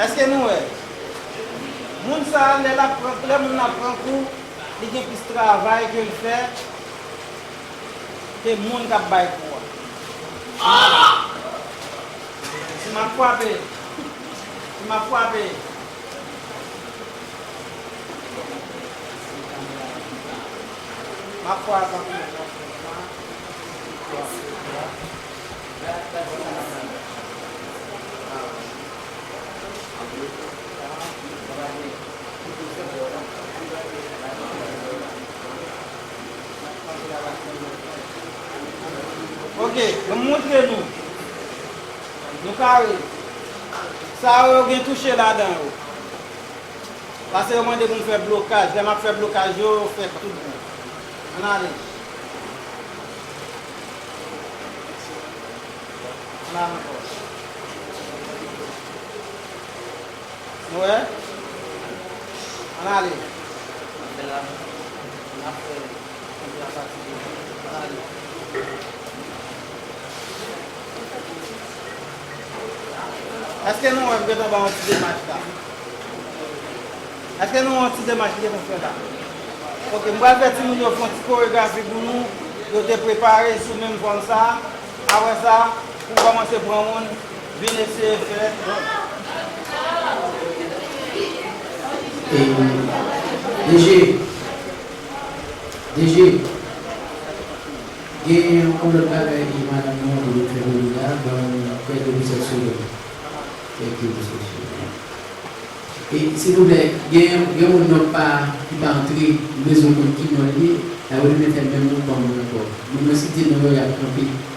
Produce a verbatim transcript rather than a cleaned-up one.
Èske nou wè? Moun sa a, lè l ap pran, lè moun nan ap pran kou, li gen plis travay ke l fè ke moun k ap bay kou a. Si m ap frape, si m ap frape, m ap frape. Ok, m montre nou. Nou kare. Sa yo, yo gen touche ladan yo. Paske yo mande pou m fè blokaj. Lè m ap fè blokaj yo, yo fè tout bon. Ann ale. Ann ale ankò. Nou wè? Ann ale. Èske nou wè m gentan ba yon ti demach la? Èske nou wè yon ti demach li gentan fè la? Ok, m pral fè timoun yo fè yon ti koregrafi pou nou. Yo te prepare sou menm fòm sa. Apre sa, pou kòmanse pran moun, vin eseye fè. E, D J, D J, gen yon lòt bagay e madanm nan mande pou l fè pou li a, ban m kèk episòd sou li. Kèk episòd sou li. E, silvouplè, gen, gen moun non pa, ki pa antre, m bezwen konn ki non l ye, la yo renmen fè menm mouvman moun ankò. Moun mwen site non yo, y ap kanpe.